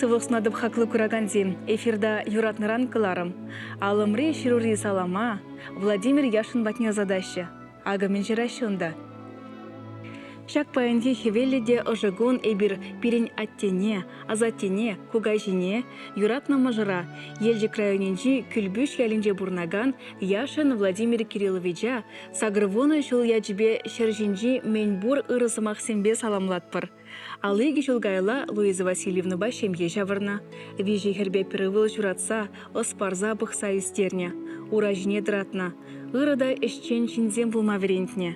Сывлӑх сунатӑп хаклӑ куракансем. Эфирта юратнӑран кӑларӑм. Алӑмри ҫырури салама Владимир Яшин патне ӑсатаҫҫӗ. Акӑ мӗн ҫыраҫҫӗ унта. Ҫак паянхи хӗвеллӗ те ӑшӑ кун эпир пирӗн аттене, асаттене, кукаҫине, юратнӑ мӑшӑра Елчӗк районӗнчи Кӳлпӳҫ ялӗнче пурӑнакан Яшин Владимир Кирилловича 80 ҫул ячӗпе ҫӗр ҫинчи мӗнпур ырӑ сӑмахсемпе саламлатпӑр. 52 ҫул каялла Луиза Васильевнӑпа ҫемье ҫавӑрнӑ. Виҫӗ хӗрпе пӗр ывӑл ҫуратса, ӑс парса пӑхса ӳстернӗ, ура ҫине тӑратнӑ, ырӑ та ӗҫчен ҫынсем пулма вӗрентнӗ.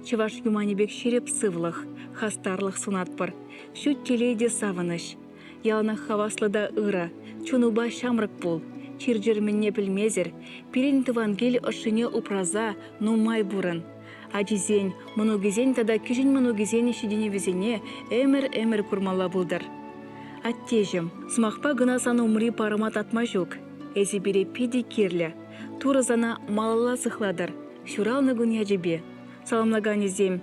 Чӑваш юманӗ пек ҫирӗп сывлӑх, хастарлӑх сунатпӑр. Ҫут телей те савӑнӑҫ. Яланах хаваслӑ та ырӑ, чунупа ҫамрӑк пул. Чир-чӗр мӗнне пӗлмесӗр, пирӗн тӑван кил ӑшшине упраса нумай пурӑн. Ачисен, мӑнукӗсен тата кӗҫӗн мӑнукӗсен ҫитӗнӗвӗсене ӗмӗр-ӗмӗр курмалла пултӑр. Аттеҫӗм, сӑмахпа кӑна сан умри парӑма татма ҫук. Эсӗ пире питӗ кирлӗ. Турӑ сана малалла сыхлатӑр. Ҫуралнӑ кун ячӗпе. Саламлаканӗсем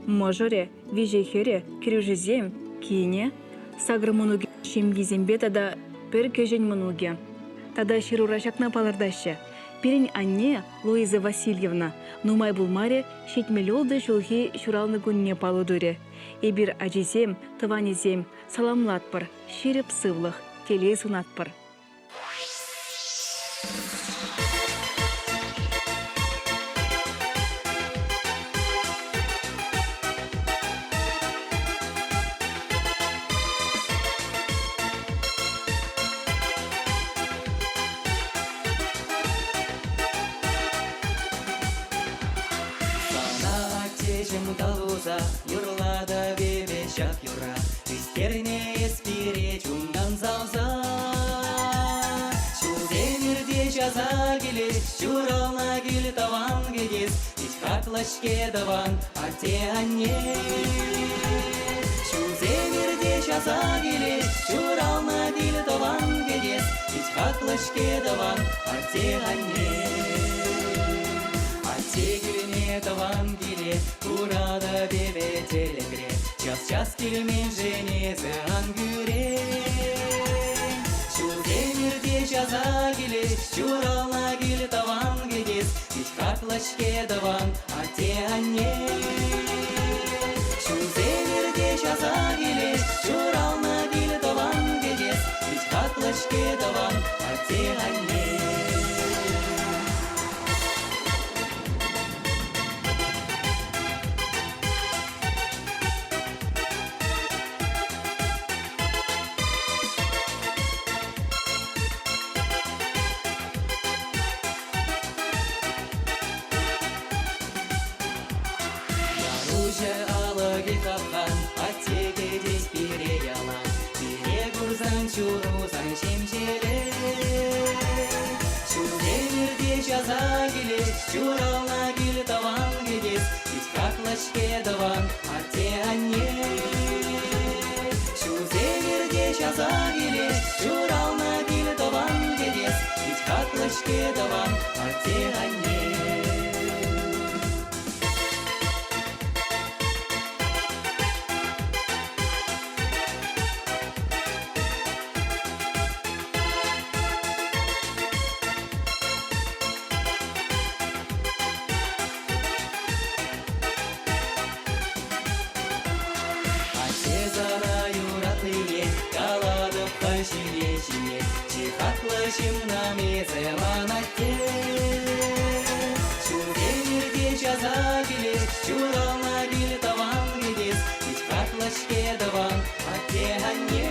мӑшӑрӗ, виҫӗ хӗрӗ, кӗрӳшӗсем, кинӗ, сакӑр мӑнукӗ ҫемйисемпе тата пӗр кӗҫӗн мӑнукӗ. Тата ҫырура ҫакна палӑртаҫҫӗ. Пирӗн анне, Луиза Васильевна, нумай пулмарӗ 76 ҫулхи ҫуралнӑ кунне паллӑ турӗ. Эпир, ачисем, тӑванӗсем, саламлатпӑр, ҫирӗп сывлӑх, телей сунатпӑр. Сана аттеҫӗм калуса юрлатӑп эпӗ ҫак юрра. Ӳстернӗ эс пире чунтан савса. Ҫулсем иртеҫ аса килет, ҫуралнӑ кил тӑван кӗтес. Пит хаклӑ-ҫке тӑван атте-анне. Ҫулсем иртеҫ аса килет, ҫуралнӑ кил тӑван кӗтес. Пит хаклӑ-ҫке тӑван атте-анне. Атте килне тӑван киле куратӑп эпӗ тӗлӗкре. Час-час килменшӗн эсӗ ан кӳрен. Ҫулсем иртеҫ аса килет, ҫуралнӑ кил тӑван кӗтес. Пит хаклӑ-ҫке тӑван атте-анне. Ҫулсем иртеҫ аса килет, ҫуралнӑ кил тӑван кӗтес. Пит хаклӑ-ҫке тӑван атте-анне. Яруҫӑ алӑкӗ хапхан, атте кӗтет пире ялан. Пире курсан чурусан ҫемҫелет. Ҫулсем иртеҫ аса килет, ҫуралнӑ кил тӑван кӗтес. Пит хаклӑ-ҫке тӑван атте-анне. Ҫулсем иртеҫ аса килет, ҫуралнӑ кил тӑван кӗтес. Пит хаклӑ-ҫке тӑван атте-анне. Атте сана юратнине калатӑп-ха ҫине-ҫине. Чи хаклӑ ҫыннам эсӗ ман атте. Ҫулсем иртет часа килет, ҫуралнӑ кил тӑван кӗтес. Пит хаклӑ-ҫке тӑван атте-анне.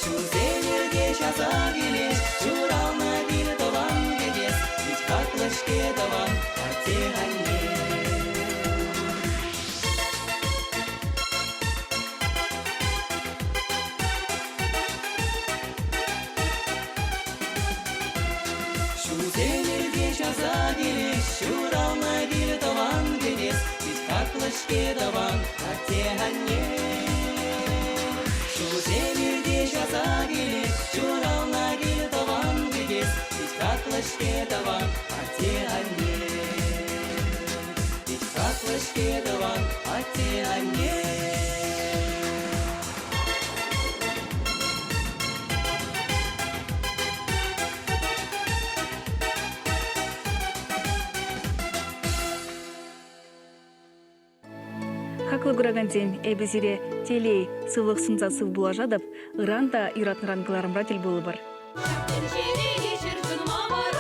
Ҫулсем иртет часа килет, ҫуралнӑ кил тӑван кӗтес. Пит хаклӑ-ҫке тӑван атте-анне. Ҫулсем иртеҫ аса килеҫ, ҫуралнӑ кил тӑван кӗтес, пит хаклӑ-ҫке тӑван атте-анне. Ҫулсем иртеҫ аса килеҫ, ҫуралнӑ кил тӑван кӗтес, пит хаклӑ-ҫке тӑван атте-анне. Пит хаклӑ-ҫке тӑван атте-анне. Хаклӑ куракансем, эпӗ сире телей, сывлӑх сунса сыв пулашатӑп. Ыран та юратнӑран кӑларӑмра тӗл пулӑпӑр. Тӗнчери ҫӗр чунӑма парать.